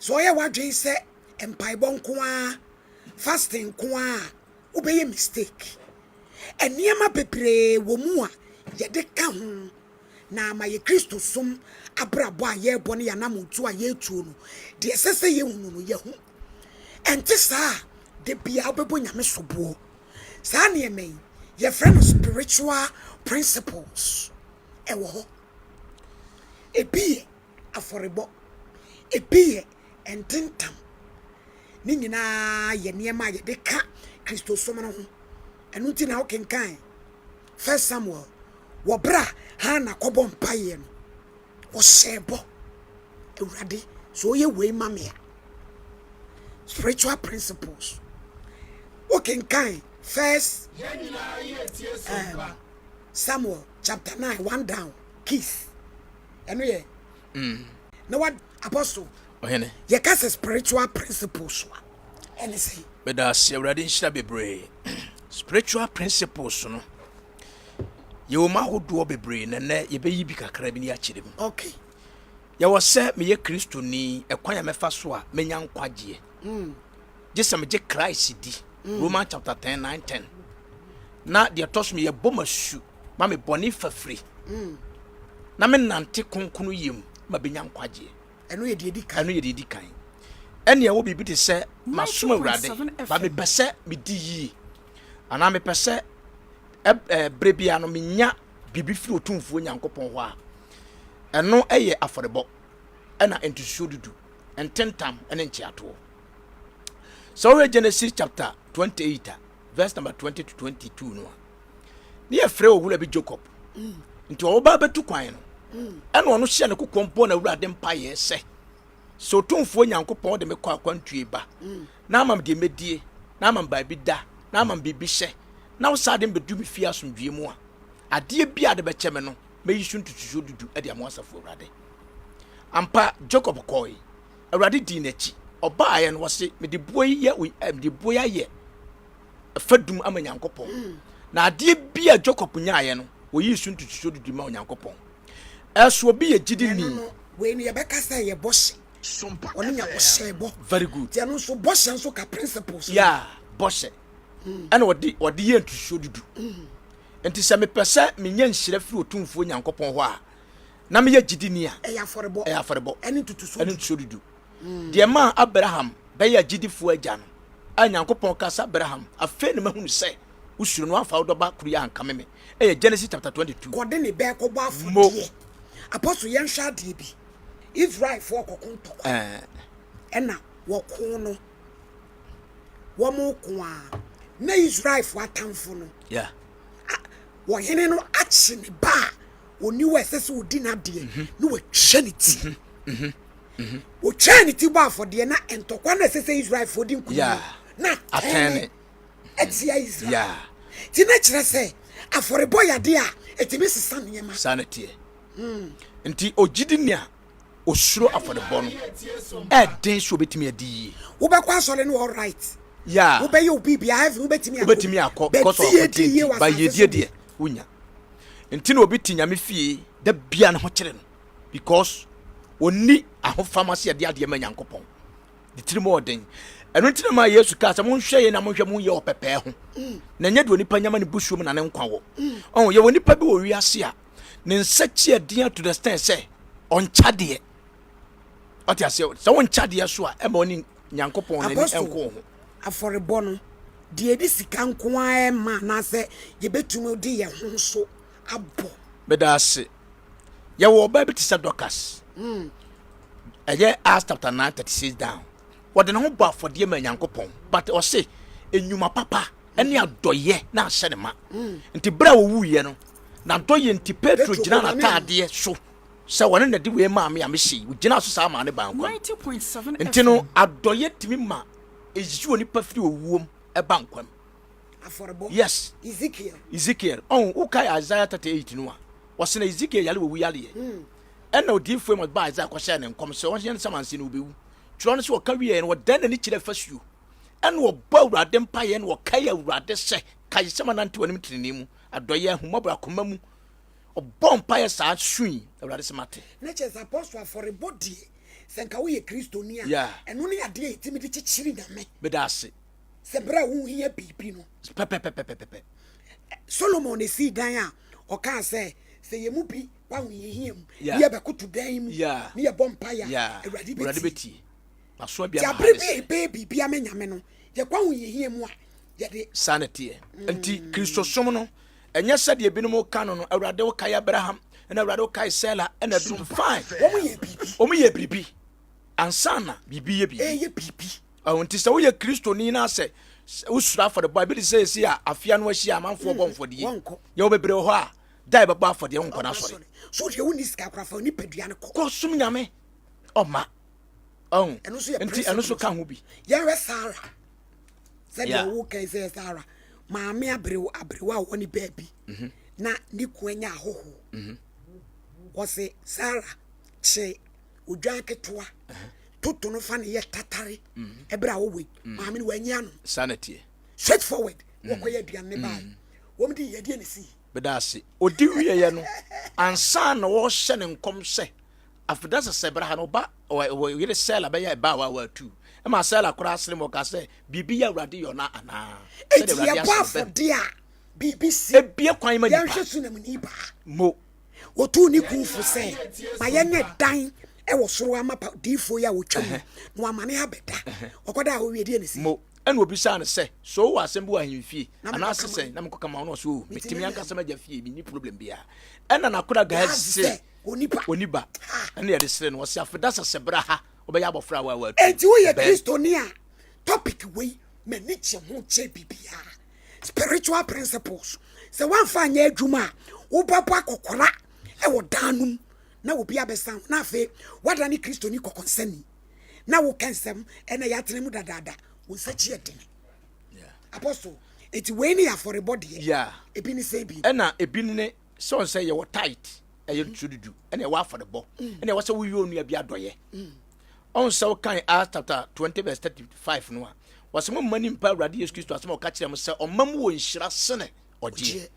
Sɛ ɔyɛ w'adwene sɛ mpaebɔ nko ara, fasting nko ara a, wobɛyɛ mistake. Nneɛma bebree wɔ mu a yɛde ka ho na ama yɛ Kristosom abrabɔ a yɛrebɔ ne yɛn anammɔntuo a yɛretuo no, deɛ ɛsɛ sɛ yɛhunu no, yɛhu. Ɛnte saa a, da biara wobɛbɔ Nyame soboɔ. Saa nneɛma yi, yɛfrɛ no spiritual principles. Ɛwɔ hɔ. Ebi yɛ afɔrebɔ, ebi yɛ ntentam. Ne nyinaa yɛ nneɛma a yɛde ka Kristosom no ho. Ɛno nti na wokenkan First Samuel wɔ berɛ a Hannah kɔbɔ mpaeɛ no, ɔhyɛɛ bɔ, Awurade, sɛ ɔyɛ wei ma me a. Spiritual principles. Wokenkan First Samuel chapter 9, 1 down, Keith. Ɛno yɛ na wa apostle. Ɔhene. Yɛka sɛ spiritual principles a, ɛne sɛ. Meda ase, Awurade nhyira bebree. Spiritual principles no, yɛwɔ mu ahodoɔ bebree na nnɛ yɛbɛyi bi kakra bi ne akyerɛ mu. Yɛwɔ sɛ meyɛ Kristoni, ɛkwan a mɛfa so a mɛnya nkwagyeɛ. Gye sɛ megye Christ di. Romans chapter 10, 9, 10. Na deɛ ɛtɔ so meyɛbɔ m'asu ma me bɔne fafiri. Na menante kronkron yie mu ma bɛnya nkwagyeɛ. Ɛno yɛ deɛ ɛdi kan. Ɛno yɛ deɛ ɛdi kan. Ɛne ɛwɔ biribi te sɛ masom Awurade, ba mepɛ sɛ medi yie anaa mepɛ sɛ berɛ biara no menya biribi firi Otumfoɔ Nyankopɔn hɔ a, ɛno yɛ afɔrebɔ ɛna ntosuo dudu, ntentam ne nkyeatoɔ. Sɛ wohwɛ Genesis chapter 28 a, verse number 20 to 22 no a, ne yɛfrɛ owura bi Jacob. Nti ɔba bɛtu kwan no, ɛna ɔno hyɛ ne kokoam bɔ n'Awurade mpaeɛ sɛ, sɛ Otumfoɔ Nyankopɔn de me kɔ akwantuo ba, na ama me deɛ mɛdie, na ama me baabi da, na ama me biribi hyɛ, na wo saa de me bɛdu me fie asomdwoeɛ mu a, adeɛ bi a de bɛkyɛ me no, mɛyi so ntotosoɔ dudu de ama asafo Awurade. Ampa, Jacob kɔe. Awurade dii n'akyi. Ɔbaeɛ no, wɔse, mede buo yi yɛ, mede buo yi ayɛ fadum ama Nyankopɔn. Na adeɛ bi a Jacob nyaeɛ no, wɔyii so ntotosoɔ dudu ma Onyankopɔn. Ɛso obi yɛ gyidi ni. Wei no yɛbɛka sɛ yɛ bɔhyɛ. Ɔne nya ɔhyɛ bɔ. Very good. Ti ɛno nso bɔhyɛ nso ka principles. Yeah, bɔhyɛ. Ɛna ɔde ɔde yɛ ntotosoɔ dudu. Nti sɛ mepɛ sɛ menya nhyira firi Otumfoɔ Nyankopɔn hɔ a, na meyɛ gyidini a, ɛyɛ afɔrebɔ. Ɛyɛ afɔrebɔ. Ɛne ntotosoɔ Ɛne ntotosoɔ dudu. Deɛ maa Abraham bɛyɛ agyidifoɔ agya no, a Nyankopɔn kaa sɛ, Abraham, afei na mahunu sɛ wosuro no, woamfa wo dɔba koro yi ankame me. Ɛyɛ Genesis chapter 22. Kɔde ne bɛ kɔbɔ afɔdeɛ. Apostle, yɛnhwɛ adeɛ bi. Israelfoɔ kɔko ntɔkwa. Ɛna wɔko no, wɔko a, na Israelfoɔ atamfo no, ɔhene no akye ne ba a ɔni hɔ a ɛsɛ sɛ ɔdi n'adeɛ, na watwa ne ti. Wɔtwaa ne ti bɔ afɔdeɛ na ntɔkwa no a ɛsɛ sɛ Israelfoɔ di nkonim no, na atɛne atia Israel. Nti na kyerɛ sɛ afɔrebɔ yɛ adeɛ a ɛtumi sesa nneɛma. Saa na ɛteɛ. Nti ogyidi ni a osuro afɔrebɔ no, ɛden sɛ obetumi adi yie. Wobɛkɔ asɔre no all right. Yeah. Wobɛyɛ obi bia heaven wobɛtumi akɔ. Wobɛtumi akɔ because of akɔgye nti, ba yiedie deɛ wonya. Nti na obi te Nyame fie da bia ne ho kyere no. Because ɔnni ahofama sɛ yɛde adeɛ ma Nyankopɔn. Ne tirim ɔden. Ɛno nti na maa Yesu kaa sɛ monhwɛ yɛ na monhwɛ mo yɛ ɔpɛpɛɛ ho. Na ɛnyɛ deɛ onipa nya ma ne busuo mu na ne nkwa wɔ. Ɔho yɛwɔ nipa bi wɔ wiase a ne nsa kyi ɛden to the extent sɛ ɔnkya deɛ. Ɔte aseɛ sɛ wonkyɛ adeɛ so a ɛma ɔne Nyankopɔn n'ani nko ho. Afɔrebɔ no deɛ yɛde sika nko ara ma anaasɛ yɛbɛtumi de yɛn ho nso abɔ. Meda ase. Yɛwɔ ɔbaa bi te sɛ Dorcas. Ɛyɛ Acts chapter 9 36 down. Wɔde ne ho bɔ afɔdeɛ ma Nyankopɔn but ɔse enyuma papa ɛne adɔyɛ na ahyɛ ne ma. Nti berɛ a wɔwuiɛ no n'adɔyɛ nti Petro gyina n'ataadeɛ so sɛ wɔne na de wei maa me a mehyɛ yi. Wɔgyina so saa maa ne baa nkwa mu. Nti no adɔyɛ tumi ma ɛyi onipa firi owuom ɛba nkwa mu. Afɔrebɔ. Yes. Ezekiel. Ezekiel. Ɔn wokae Isaiah 38 no a wɔse na Ezekiel yare wɔ wuyareɛ. Ɛna odiyifoɔ Amos baa Isaiah kɔhyɛɛ ne nkɔm sɛ ɔnyɛ ne samanseɛ no ɔbɛwu. Twerɛ no sɛ ɔka wieɛ no ɔdan n'ani kyerɛɛ fasuo ɛna ɔbɔ Awurade mpaeɛ na ɔkae Awurade sɛ, kae sɛ manante w'anim tenenee mu, adɔeɛ, ahummɔborɔ, akoma mu. Ɔbɔɔ mpaeɛ saa sui, Awurade sɛ mate. Na kyerɛ sɛ apɔstol afɔrebɔ deɛ. Sɛ nka woyɛ Kristoni a, ɛno ne adeɛ a yɛtumi de kyekyere Nyame. Meda ase. Sɛ berɛ a wohia biribi no. Pɛpɛpɛpɛpɛ. Solomon na esii dan a ɔkaa sɛ, sɛ yɛn mu bi kɔ ahohiahia mu, ne yɛbɛkoto dan mu, ne yɛbɔ mpaeɛ a, Awurade bɛtie. Nti abere bi a yɛbɛyɛ biribi ama Nyame no, yɛkɔ ahohiahia mu a, yɛde. Saa na ɛteɛ. Nti Kristosom no, ɛnyɛ sɛdeɛ ebinom ka no no, Awurade wokae Abraham, ɛna Awurade wokae Sela, ɛna ebinom, fine. Wɔn yɛ biribi. Wɔn yɛ biribi. Ansa na biribi yɛ biribi. Ɛyɛ biribi. Ɛho nti sɛ woyɛ Kristoni na sɛ wosuro afɔrebɔ a, ebi te sɛ esi a afea no ahyia amanfoɔ bɔ mfɔdeɛ. Yɛwɔ bebree wɔ hɔ a, da a yɛbɛbɔ afɔdeɛ wonkɔ n'asɔre. So deɛ wonni sika koraa fa nipadua no kɔ. Kɔ som Nyame. Ɔma. Ɔho. Nti ɛno nso ka ho bi. Yɛhwɛ Sara. Sɛdeɛ ɔwo kan sɛ Sara. Maame aberewa aberewa a ɔwɔ ne baabi. Mhm. Na ne kun anya ahɔhoɔ. Mhm. Wɔse Sara kye odwan ketewa toto no fa ne yɛ tatare mm. ɛberɛ a wɔwɔ yi mm. maame no wanyi ano saa na teɛ straight forward mm. wɔkɔyɛ aduane ne bae wɔm de yɛdeɛ ne sii bɛda ase ɔdi wieɛ no ansa na wɔhyɛ ne nkɔm sɛ afeda sɛ sɛ berɛ ha no ɔba ɔyere sɛla bɛyɛ ɛba a wawa tu ɛma sɛla koraa sere ma ɔka sɛ biribi yɛ awurade yɔ no anaa ɛti yɛbɔ afɔde a biribi si ebie kwan ma nipa yɛnhwɛ sunamni baa mo Wɔtuu ne kun fo sɛ, Ma yɛnyɛ dan wɔ soro ama pa diyifoɔ yi a ɔtwa mu, na wama ne ha bɛda. Ɔkɔdaa hɔ wie, deɛ na ɛsii? Mo. Ɛnna ɔbisaa no sɛ, So wowɔ asɛm bi wɔ ahemfie, anaase sɛn? Na menkɔka ma wo. Na ɔse, O, mete me ankasa m'agya fie, menni problem biara. Ɛnna n'akoda Gehazi se, Ɔnni ba. Ɛnna yɛde sere no, ɔse, Afeda sɛsɛ bra ha, wobɛyɛ abɔfra a woawu atu. Enti woyɛ Kristoni a, topic wei, m'ani gye ho kyɛn biribiara. Spiritual principles. Sɛ woamfa anyɛ adwuma a, wobɛbɔ akɔkora wɔ dan no mu na obi abɛsan wo, na afei woadane Kristoni kɔkɔnsani na woka nsɛm ɛna yɛatena mu dadaada, wo nsa kyi ɛdene. Apostle, eti wei ne yɛ afɔrebɔ deɛ. Ebi ne sɛ bi. Ɛna ebi ne sɛ ɔn sɛ yɛwɔ tight ɛyɛ nsuo dudu ɛna ɛwɔ afɔrebɔ ɛna ɛwɔ sɛ woyɛ onua bi adɔyɛ. Ɔn sɛ wokan Acts chapter 20 verse 35 no a, wɔsɛ mo mma ni mpa Awurade Yesu Kristo asɛm a ɔka kyerɛ mo sɛ ɔma mu wɔ nhyira sene ɔgyeɛ.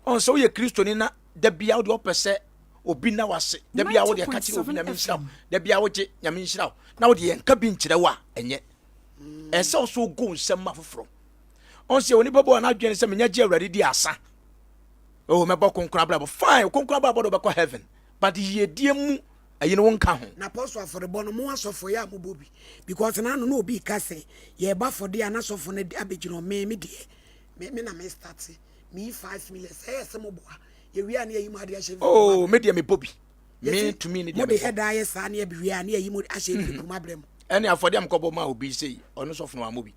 Ɔn sɛ woyɛ Kristoni na da bia wode ɔpɛ sɛ obi na wase, da bia wode ɛka kyerɛ obi Nyame nhyira wo, da bia wogye Nyame nhyira wo, na wode yɛnka bi nkyerɛ wo a, ɛnyɛ. Ɛsɛ wo so wogo nsɛm ma foforɔ. Ɔn sɛ onipa bi wɔ n'adwene sɛ menya gye Awurade di asa. Oh, mɛbɔ kronkron abrabɔ. Fine, kronkron abrabɔ de wobɛkɔ heaven. But yiedie mu Ayi no wo nka ho. Na apostle afɔrebɔ no mo asɔfo yɛ a mo bɔ bi because na ano na obi ka sɛ yɛ ba afɔdeɛ a na sɔfo no abɛgyina hɔ me me deɛ me me na me start me yi 5 million sɛ yɛ sɛ mo boa yɛ wie a ne yɛ yi mo adeɛ ahyɛ envelope Oh me deɛ me bɔ bi me tumi ne deɛ mo de hɛ daa yɛ saa ne yɛ wie a ne yɛ yi mo ahyɛ envelope mu abrɛ mo. Ɛne afɔdeɛ a mekɔbɔ maa obi sei ɔno sɔfo no wammɔ bi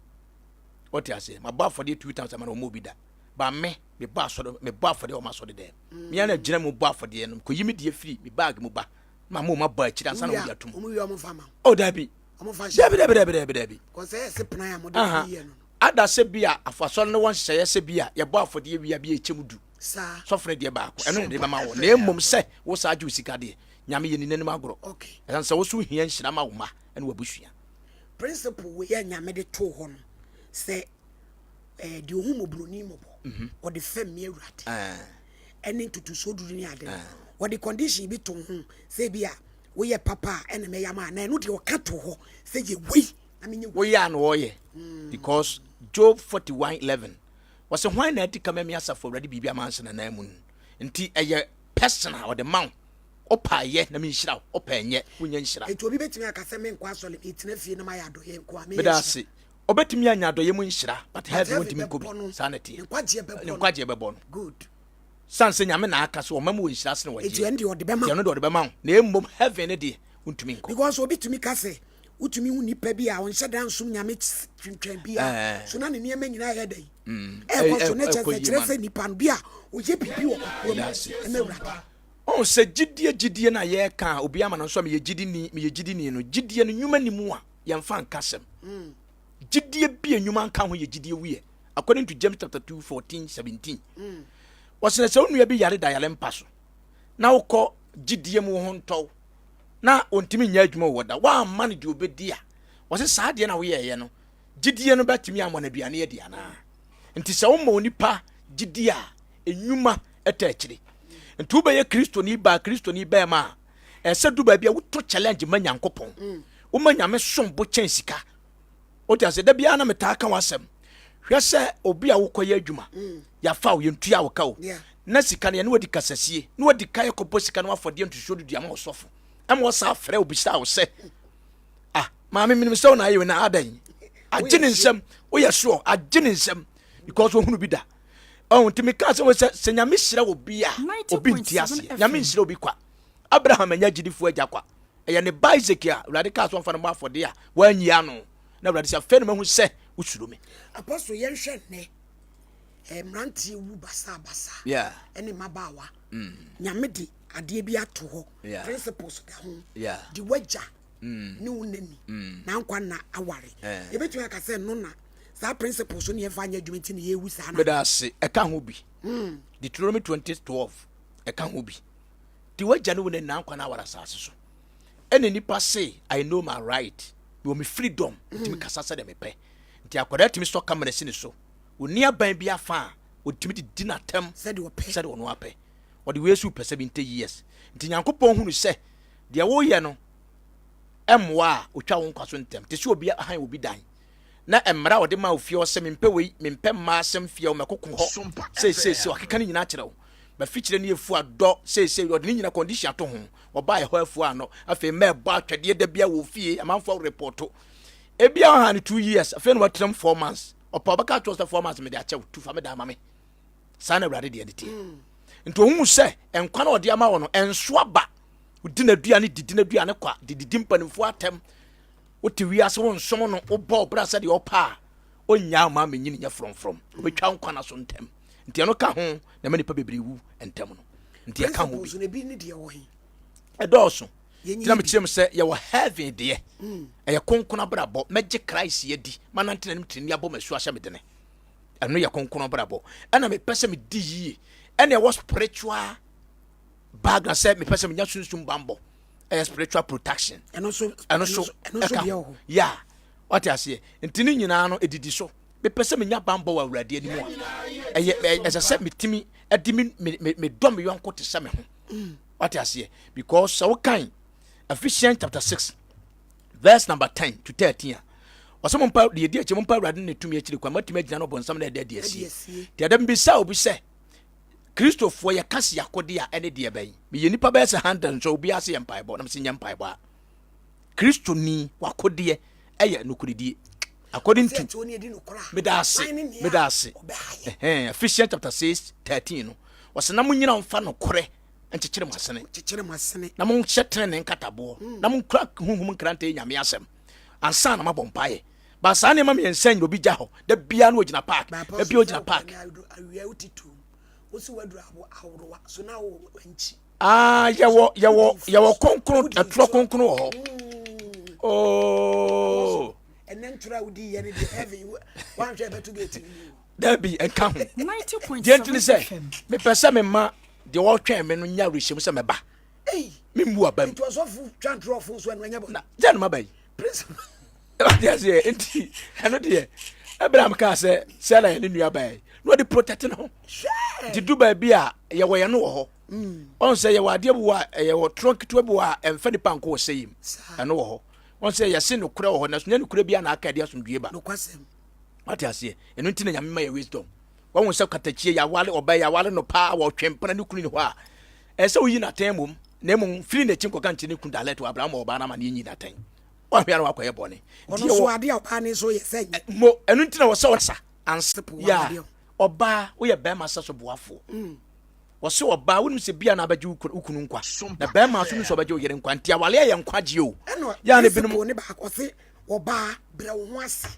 ɔte aseɛ mabɔ afɔdeɛ two times ama no ɔmmɔ bi da ba me mebɔ asɔre mebɔ afɔdeɛ wɔ m'asɔre dɛm mm. me ana gyina mu bɔ afɔdeɛ no kɔyi me deɛ firi me bag mu ba ma mo ma bɔ akyiri ansa na wɔde atum oh dabi dabi dabi dabi dabi dabi ada sɛ bi a afasɔre no wɔn nhyehyɛeɛ sɛ bi a yɛbɔ afɔdeɛ wia bi a ɛkyɛ mu du sɔfo no deɛ baako ɛno na de bɛma wɔ na mmom sɛ wo saa gye wo sika deɛ nyame yɛ ni n'anim agorɔ ɛsan sɛ wo so hia nhyira ma wo ma ɛne w'abusua principle wei a nyame de too hɔ no sɛ eh, deɛ ɔhu mmɔborɔni mmɔbɔ mhm. ɔde fam me awurade eh. ɛne ntotosoɔ duru ne ade no eh. ɔde condition bi to ho sɛ bi a woyɛ papa a ɛna mɛyɛ ama na ɛno deɛ ɔka to hɔ sɛ yɛ wei na menyɛ wei woyɛ a na ɔyɛ because Job 41:11 wɔsɛ hwan na adi kama mi asafo awurade biribi ama ansa na mu no nti ɛyɛ personal ɔde ma wo ɔpa yɛ na menhyira wo ɔpa ɛnyɛ wonya nhyira nti obi bɛtumi aka sɛ menkɔ asɔre metena fie na mayɛ adɔyɛ nko a meyɛ meda ase Ɔbɛtumi anya adɔeɛ mu nhyira but heaven wɔntumi nkɔ bi. Saa na ɛteɛ. Ne nkwagyeɛ bɛbɔ no. Good. Sane sɛ Nyame na aka sɛ ɔma mu wɔ nhyira sene wɔgyeɛ. Eti ɛno deɛ ɔde bɛma wo. Ɛno deɛ ɔde bɛma wo. Na mmom heaven no deɛ wontumi nkɔ. Because obi tumi ka sɛ wotumi hu nipa bi a ɔnhyɛ da nsom Nyame twintwan biara so na ne nneɛma nyinaa yɛ dɛn? Ɛkɔ so na kyerɛ sɛ kyerɛ sɛ nipa no bi a ɔyɛ biribi wɔ kokoa mu ɛma Awurade. Ɔhu sɛ gyidie gyidie no a yɛreka a obi ama no nso a meyɛ gyidini meyɛ gyidini no gyidie no nnwuma ni mu a yɛmfa nka asɛm. Gyidie bi a nnwuma nka ho yɛ gyidie wuyɛ. According to James chapter 2 14 17. Wɔsɛ sɛ wo nua bi yare da yare mpa so na wokɔ gyidie mu wo ho ntɔw na ɔntumi nyɛ adwuma wɔ da woamma no deɛ ɔbɛdi a wɔsɛ saa deɛ na woyɛɛyɛ no gyidie no bɛtumi ama no aduane adi anaa? Nti sɛ woma onipa gyidie a nnwuma ɛta akyire. Nti wobɛyɛ Kristoni baa Kristoni bɛrima a Ɛsɛ du baabi a woto challenge ma Nyankopɔn. Woma Nyame som bo kyɛn sika. Wote ase? Da biara na metaa ka w'asɛm. Hwɛ sɛ obi a wokɔyɛ adwuma, yɛafa wo, yɛntua wo ka o. Na sika no yɛne wadi kasasie, na wadi ka yɛkɔbɔ sika no afɔdeɛ ntosoɔ dudu ama ɔsɔfo. Ɛma ɔsa afrɛ wo bisa wo sɛ, ah, maame menim sɛ wo na ayɛ wei na adɛn? Agye ne nsam, woyɛ soɔ, agye ne nsam because ohunu bi da. Ɔho nti meka sɛ sɛ sɛ Nyame hyira obi a, obi nti aseɛ. Nyame nhyira obi kwa. Abraham anya gyidifoɔ agya kwa. Ɛyɛ ne ba Isaac a Awurade kaa sɛ ɔmfa no mmɔ afɔdeɛ a wanyi ano. Na Awurade sɛ, afei na mahu sɛ wosuro me. Apostle, yɛnhwɛ nnɛ eh, mmeranteɛ wu basabasa ɛne mmabaawa. Nyame de adeɛ bi ato hɔ, principles da ho, de w'agya mm. ne wo nani mm. na nkwa nna aware. Eh. Yɛbɛtumi aka sɛ no na saa principles so ne yɛmfa nyɛ adwuma nti ne yɛwu saa na. Meda ase, ɛka ho bi. Deuteronomy 20:12 ɛka ho bi. De w'agya ne wo na nna nkwa na aware asase so. Ɛna nipa se, I know my right. Mewɔ me freedom, ntumi mm. kasa sɛdeɛ mepɛ. Nti akwadaa tumi sɔ kamera si ne so. Ɔni aban bi afa a, ɔtumi de di n'atɛm sɛdeɛ ɔno apɛ. Ɔde wei so pɛ 70 years. Nti Nyankopɔn hunu sɛ deɛ woyɛ no mmoa a, ɔtwa wo nkwa so ntɛm. Te sɛ obi ahan obi dan na mmara a ɔde ma ofie hɔ sɛ mempɛ wei, mempɛ mmaa asɛm fie hɔ, mɛkoko hɔ seeseesei, wakeka ne nyinaa kyerɛ wo. Mafikyire ne afuo adɔ seesei, ɔde ne nyina condition ato ho. Ɔbaa ɛhɔ afuo anɔ, afei mma ɛbɔ atwɛdeɛ da bia wɔ fie, amanfoɔ repɔto. Ebia ɔha no 2 years, afei na watram 4 months. Ɔpɛ ɔbɛka akyerɛ sɛ 4 months mede akyɛw, tu fa me dan ma me. Saa na Awurade deɛ ne teɛ. Nti ohun sɛ nkwa na ɔde ama wɔ no, ɛnso aba. Wodi n'aduane, didi n'aduane kwa, de didi mpanimfoɔ atɛm. Wote wiase wo nsom no, wobɔ ɔbra sɛdeɛ ɔpɛ a, ɔnnyaa ɔma amenyini nyɛ frɔmfrɔm. Ɔbɛtwa nkwa no so ntɛm. Nti ɛno ka ho na ɛma nipa bebree wu ntɛm no. Nti ɛka ho bi. Ɛdɔɔso. Nti na mekyerɛ mu sɛ yɛwɔ heaven deɛ. Ɛyɛ kronkron abrabɔ. Mɛgye Christ adi. Manante n'anim tenenee abɔ m'asu ahyɛ me dene. Ɛno yɛ kronkron abrabɔ. Ɛna mepɛ sɛ medi yie. Ɛna ɛwɔ spiritual background sɛ mepɛ sɛ menya sunsum bambɔ. Ɛyɛ spiritual protection. Ɛno nso ɛno nso ɛka ho. Yeah. Wate aseɛ. Nti ne nyinaa no ɛdidi so. Mepɛ sɛ menya bambɔ wɔ Awurade anim a, ɛyɛ ɛsɛ sɛ metumi ɛde me me me dɔ me yɔnko te sɛ me ho. Wate aseɛ. Because sɛ wokan Ephesians chapter 6 verse number 10 to 13 a, ɔsɛ mompa deɛ ɛdi akyi, mompa Awurade ne tumi akyiri kwan, matumi agyina no ɔbɔnsam na ɛda adi asie. Nti ɛda mbisa obi sɛ, Kristofoɔ yɛka si akode a ɛne deɛ bɛn? Meyɛ nipa bɛyɛ sɛ 100 nso obiara sɛ yɛ mpaebɔ, na mesɛ nyɛ mpaebɔ a. Kristoni wakodeɛ ɛyɛ nokoredie. According to meda ase meda ase Ephesians chapter 6 13 no, ɔsɛ na monyina mfa nokorɛ nkyekyere mo asene, kyekyere mo asene, na monhyɛ tenene nkataboɔ, na monkura honhom nkrantɛ Nyame asɛm ansa na mabɔ mpaeɛ. Ba saa nneɛma mmiɛnsa nyina obi gya hɔ da biara na ogyina park, da biara ogyina park. Ah, yɛwɔ yɛwɔ yɛwɔ kronkron, ɛtorɔ kronkron wɔ hɔ. Oh. Ɛnɛ ntorɔ a wodi yɛ no deɛ, heaven wanhwɛ ɛbɛto gate no mu. Dabi, ɛnka ho. Deɛ nti ne sɛ mepɛ sɛ mema deɛ wɔtwɛn me no nya awerɛhyɛmu sɛ mɛba. Memmu aba mu. Nti ɔsɔfo twa ntorɔfo nso ɛno ɛnyɛ bɔ. Na gya no maba yi. Wate aseɛ? Nti ɛno deɛ Abraham kaa sɛ Sarah yɛ ne nua baa yi na ɔde protect ne ho. Nti du baabi a yɛwɔ yɛn no wɔ hɔ. Ɔn sɛ yɛwɔ adeɛ bi wɔ a yɛwɔ torɔ nketewa bi wɔ a ɛmfa nipa nkɔ wɔ sɛ yim. Ɛno wɔ hɔ. Ɔn sɛ yɛse nokorɛ wɔ hɔ nanso nyɛ nokorɛ bi a na aka ɛde asomdwie ba. Wate aseɛ? Ɛno nti na Nyame ma yɛ wisdom. Wahu sɛ katakyie yɛawale ɔbaa yɛawale no paa wɔtwe mpena ne kunu ni hɔ a ɛsɛ sɛ woyi n'atɛn mmom na mmom firi n'akyi nkɔka nkyerɛ ne kunu direct wɔ Abraham ɔbaa no ama no yɛnyi n'atɛn. Wahwɛ a na wakɔyɛ bɔne. Ɔno nso adeɛ a ɔbaa no nso yɛ sɛ nyɛ. Mo ɛno nti na wɔ sɛ ɔsa ansa ya ɔbaa woyɛ bɛrima sɛ so boafoɔ. Wɔsɛ ɔbaa wonim sɛ bia na abɛgye wo kunu nkwa na bɛrima nso nim sɛ ɔbɛgye wo yere nkwa nti awale yɛ nkwagye o. Ɛna yɛ ne binom ne baako ɔse ɔbaa brɛ wo ho ase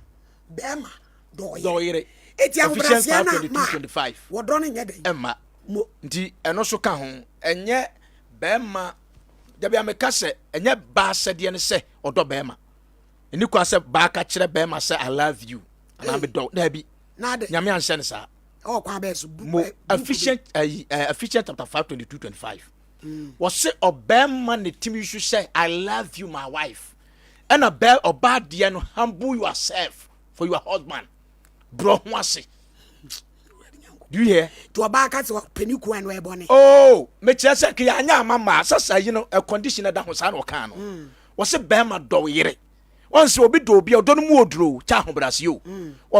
bɛrima dɔ ɔyere. Eti ahobrɛaseɛ na ma wɔdɔ no nyɛ dɛn. Ɛmma nti ɛno so ka ho ɛnyɛ bɛrima dabi a meka sɛ ɛnyɛ baa sɛdeɛ no sɛ ɔdɔ bɛrima ɛni kwa sɛ baa ka kyerɛ bɛrima sɛ I love you anaa medɔ daabi Nyame anhyɛ no saa. Ɛwɔ kwan bɛɛ so. Mo Ephesians ɛyi ɛ Ephesians chapter 5 22 25. Wɔsi ɔbɛrima ne timi so sɛ I love you my wife. Ɛna bɛɛ ɔbaa deɛ no humble yourself for your husband. Brɛ ho ase. Do you hear? Nti ɔbaa ka sɛ ɔpɛ ne kun a, ɛno ɛyɛ bɔne? Oh, mekyerɛ sɛ kɛ yɛanyɛ ama mmaa sɛ saa yi no, a condition ɛda ho saa na ɔkaa no. Wɔse bɛrima dɔ wo yere. Wɔn sɛ obi dɔ obi a, ɔdɔ no mu oduro kyɛ ahobrɛaseɛ o.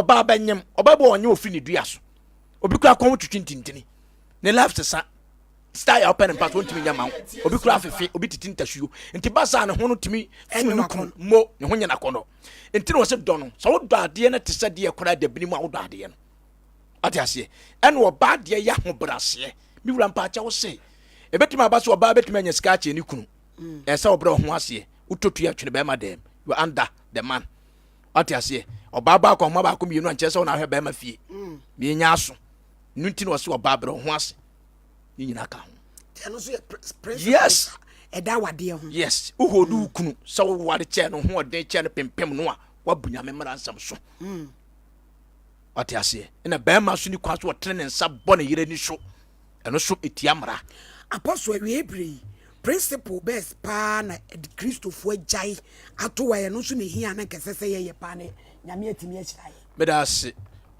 Ɔbaa bɛnyem, ɔbaa bi wɔ ɔnyem ofiri ne dua so. Obi kura kɔn ho twitwi ntintini. Ne life sesa. Style a ɔpɛ ne mpa so ɔntumi nyɛ ma wo. Obi kura afefe, obi titi ntasuo. Nti ba saa ne ho no tumi funu ne kunu mo, ne ho nyɛ n'akɔnnɔ. Nti na wɔse dɔ no. Sɛ wodɔ adeɛ no te sɛ deɛ koraa dabini mu a wodɔ adeɛ no. Ate aseɛ? Ɛna ɔbaa deɛ yɛ ahobrɛaseɛ. Me wura mpaakyɛ wo se, ɛbɛtumi aba sɛ ɔbaa bɛtumi anya sika akyɛ ne kunu. Ɛsɛ sɛ ɔbrɛ ɔho aseɛ. Wotɔ tua twene bɛrima dɛm. You are under the man. Ate aseɛ? Ɔbaa baako ahoma baako mmienu ankyerɛ sɛ ɔna ahwɛ bɛrima fie. Mienya aso. No nti na ɔse ɔbaa brɛ ɔho ase. Ne nyinaa ka ho. Ɛno nso yɛ principles yes. ɛda awadeɛ ho. Yes. Wohɔ wo kunu sɛ woware kyɛɛ no ho ɔden kyɛɛ no pempem no a wabu Nyame mmara nsɛm so. Wate aseɛ? Ɛna barima nso ni kwan so ɔtene ne nsa bɔ ne yere ani so. Ɛno nso ɛtia mmara. Apostle, awiei bere yi, principle bɛs paa na Kristofo agyae ato hɔ a ɛno nso na ehia na anka ɛsɛ sɛ yɛyɛ paa na Nyame atumi ahyira yɛn? Meda ase.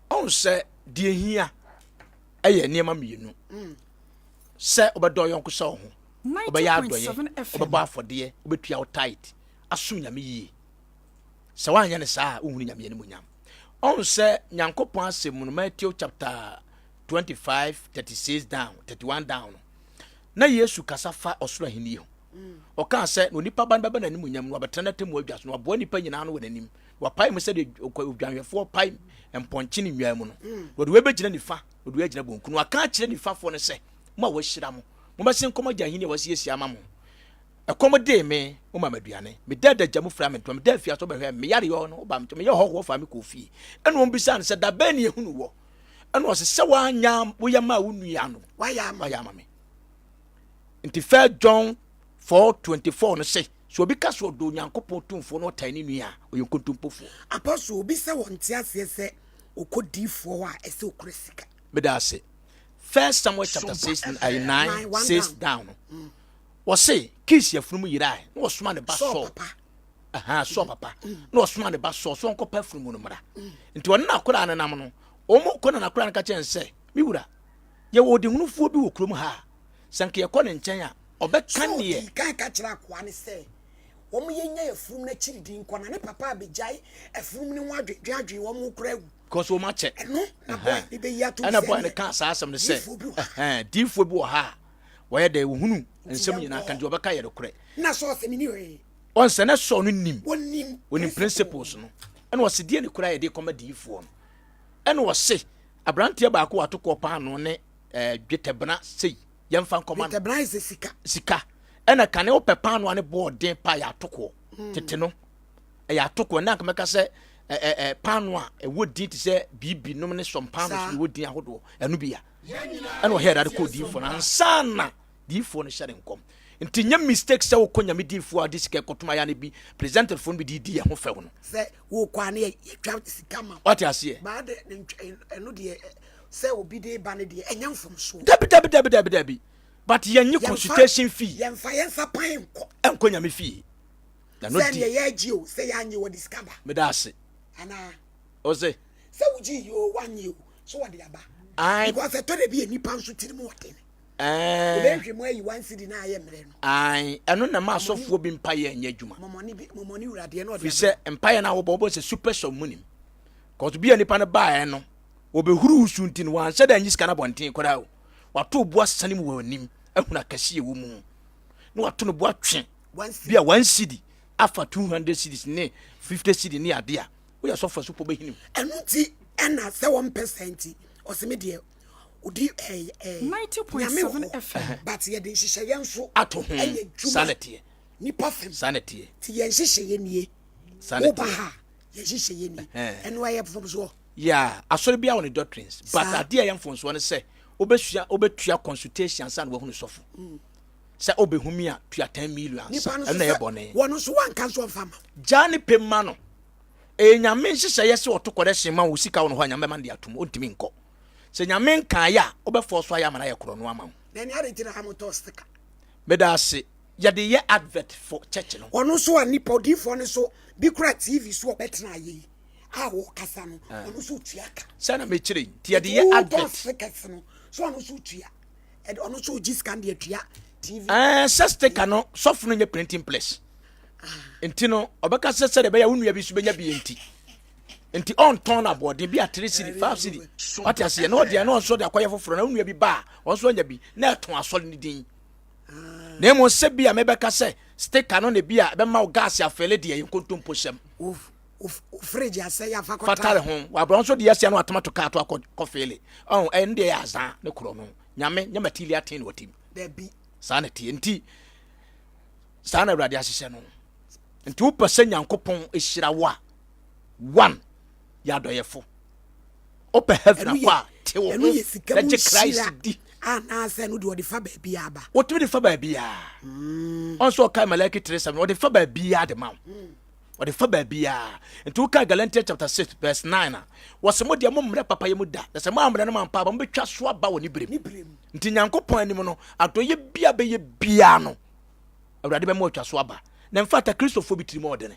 Ɔhu sɛ deɛ ehia ɛyɛ nneɛma mmienu. Sɛ wobɛdɔ yɔnko sɛ wo ho, wobɛyɛ adɔyɛ, wobɛbɔ afɔdeɛ, wobɛtua wo tithe, asom Nyame yie. Sɛ woanyɛ no saa a, wonhunu Nyame animuonyam. Ɔhu sɛ Nyankopɔn asɛm mu no, Matthew chapter 25, 36 down, 31 down no, na Yesu kasa fa ɔsoro ahenni ho. Ɔkaa sɛ, na onipa ba no bɛba n'animuonyam no, wabɛtena n'atemmu adwa so, na waboa nnipa nyinaa ano wɔ n'anim. Na wapae mu sɛdeɛ odwanhwɛfoɔ pae mpɔnkye ne nnwan mu no. Na ɔde wei bɛgyina nifa, na ɔde wei agyina bonkum. Na waka akyerɛ nifafoɔ no sɛ, Mo a wɔahyira mo, mommɛsen nkɔ mo Agya ahenni a wasiesie ama mo. Ɛkɔm dee me, womaa me aduane. Medaa adagya mu firaa me ntoma. Medaa afiase, wobɛhwɛɛ me. Meyaree hɔ no, wobaa me nkyɛn. Meyɛɛ ɔhɔhoɔ faa me kɔɔ fie. Ɛnna wɔbisaa no sɛ, Da bɛn na yɛhunuu woɔ? Ɛnna ɔse, Sɛ woanyɛ woyɛ maa wo nua no, woayɛ ama me. Nti First John 4:24 no se, sɛ obi ka sɛ ɔdɔ Onyankopɔn tumfoɔ na ɔtan ne nua a, ɔyɛ nkontompofoɔ. Apostle, obi sɛ ɔnte aseɛ sɛ ɔkɔ diifoɔ hɔ a ɛsɛ ɔkura sika. Meda ase. First Samuel chapter 6, 9, 6 down no. Wɔse Kis afunumu yerae na wɔsoma ne ba Saul. Aha, Saul papa. Na wɔsoma ne ba Saul sɛ ɔnkɔpɛ afunumu no mmra. Nti ɔne n'akoraa no nam no, wɔn kɔ na n'akoraa no ka kyerɛ no sɛ, Me wura, yɛwɔ ɔdehunufoɔ bi wɔ kurom ha a, sɛ nka yɛkɔ ne nkyɛn a, ɔbɛka Saul neɛ. dii kan ka kyerɛɛ akoa no sɛ, Wɔn yɛnya afunumu no akyiri di nkɔ, na ne papa abɛgyae afunumu no ho adwendwen adwen wɔn ho koraa awu. Because wɔn akyɛ. Ɛno na boy no bɛyi atom Ɛna sɛ boy no ɛneɛ kaa saa asɛm no sɛ, diifoɔ bi wɔ ha. ɛhɛn, diifoɔ bi wɔ ha a, Wɔyɛ dɛ wohunu nsɛm nyinaa ka nti wɔbɛka yɛ nokorɛ. Na Saul sɛ menni hwee. Wɔn sɛ na Saul no nim. Wɔnim Wɔnim principles no. Ɛna ɔse deɛ ne kura yɛde kɔma diyifoɔ no. Ɛna ɔse aberanteɛ baako wɔ atokoɔ paanoo ne eh, dwetɛbena sei yɛmfa nkɔma no. Dwetɛbena yɛ sɛ sika. Sika. Ɛna kane wopɛ paanoo a ne boɔ ɔden pa yɛ atokoɔ. Tete no ɛyɛ atokoɔ. Ɛna anka mɛka sɛ ɛ ɛ ɛ paanoo a ɛwɔ din te sɛ biibi nom ne sɔm paanoo so ɛwɔ din ahodoɔ ɛno bi a. Ɛna ɔhɛ awurade kɔɔ diifoɔ no ansa na diifoɔ no hyɛ ne nkɔm. Nti nyɛ mistake sɛ wokɔ nyame diifoɔ a de sika kɔtom ayɛ ne bi presentedfoɔ no bi de di yɛn ho fɛw no. Sɛ wokɔ a ne yɛtwa sika ma. Wate aseɛ? Baa de ne ɛno deɛ sɛ obi de ba no deɛ ɛnyɛ mfomsoɔ. Dabi dabi dabi dabi dabi but yɛnye consultation fee. Yɛnfa yɛn nsa pan nkɔ. Ɛnkɔ nyame fie. Na no di. Sɛ neɛ yɛgye o sɛ yɛanye wɔde sika ba. Meda ase. Anaa. Ɔse. Sɛ wogye yi o wanye o so wɔde aba. Ae. Because ɛtɔ da bi yɛ nipa nso tiri mu ɔden. Ɛɛ. Obɛhwɛ mu ayi one cedi na ayɛ mmerɛ no. Ae ɛno na ɛma asɔfoɔ bi mpaeɛ nyɛ adwuma. Mɔmɔne bi mɔmɔne wuradeɛ na ɔde Firi sɛ mpaeɛ no a wobɔ wobɔ sɛ super sum mu nim. Cause bi a nipa no baeɛ no wɔbɛhuru wo so nti no wanhyɛ da anyi sika no abɔnten koraa o. Wato bo asane mu wɔ anim ahunu akɛseɛ ɛwɔ mu na wato no bo atwe bi a one cedi afa 200 cedis ne 50 cedi ne adeɛ a woyɛ sɔfo a supɔ bɛhini wo. Ɛno nti ɛna sɛ wɔmpɛ saa nti ɔse me deɛ odi ɛɛ ɛɛ nyame wɔ hɔ but yɛde nhyehyɛeɛ nso ato ho ɛyɛ dwuma saa na ɛteɛ nipa fam saa na ɛteɛ ti yɛn nhyehyɛeɛ nie saa na woba ɛteɛ ha yɛn nhyehyɛeɛ nie ɛno ɛyɛ mfomsoɔ. Yeah, asɔre biara wɔ ne doctrines but Saa. adeɛ a ɛyɛ mfomsoɔ ne sɛ wobɛsua wobɛtua consultation ansa na woahunu sɔfo sɛ wobɛhu mi a tua 10 million ansa Nipa no nso ɛno na ɛyɛ sɛ bɔne wɔn nso wanka nso ɔmfa ma. Gyaa ne pɛ ma no. Ɛyɛ Nyame nhyehyɛeɛ sɛ ɔto kɔrɛhyen ma wo sika wɔ no hɔ a Nyame bɛma no de atom, ɔntumi nkɔ. Sɛ Nyame nkaeɛ a, wobɛfɔɔ so ayɛ ama no ayɛ korɔno ama wo. Na ɛne adɛn nti na motɔɔ sticker? Meda ase. Yɛde yɛ advert for church no. Ɔno nso a nipa odiifoɔ no so bi kura TV so ɔbɛtena ayɛ yi. a wɔkasa no, ɔno nso tua ka. Sɛ na mekyerɛ yi, nti yɛde yɛ advert. Stickers no, so ɔno nso tua. Ɛde ɔno nso gye sika no de atua TV. Ɛɛ sɛ sticker no, sɔfo no nyɛ printing press. Ah. Nti no, ɔbɛka sɛ sɛdeɛ ɛbɛyɛ wo nua bi nso bɛnya bi nti. Nti ɔntɔn no aboɔden bi a 3 cedi, 5 cedi. Wate aseɛ na ɔde ɛno nso de akɔyɛ foforɔ na wo nua bi ba a, ɔno nso anya bi na ɛtɔn asɔre no din. Na mmom sɛ bi a mebɛka sɛ sticker no na bi a ɛbɛma wo gas afɛle deɛ yɛ nkontompo sɛm. Wo fridge asɛe afa kɔtare. Fatare ho. Wabrɛ nso deɛ asia no atoma to kaa to akɔ kɔfeele. Ɔho ɛno deɛ yɛ azaa ne korɔ no. Nyame nyɛ material thing na ɔtim. Dabi. Saa na ɛteɛ. Nti saa na Awurade ahyehyɛ no. Nti wopɛ sɛ Nyankopɔn hyira wo a, one, yɛ adɔyɛfo. Wopɛ heaven akɔ a, te wo ho na gye Christ di. Anaasɛ no deɛ ɔde fa baabiara ba. Wotumi de fa baabiara. Mm. Ɔn sɛ ɔkae Malaki 3:7 ɔde fa baabiara de ma wo. Mm. Ɔde fa baabiara. Nti wokae Galatians chapter 6 verse 9 a, wɔsɛ mo deɛ mo mmerɛ papa yɛ mu da. Na sɛ mo ammrɛ no mampa aba, mobɛtwa so aba wɔ ne berɛ mu. Nti Nyankopɔn anim no, adɔeɛ bia bɛyɛ biara no, Awurade bɛma watwa so aba. Na mfata Kristofoɔ bi tirim ɔdene.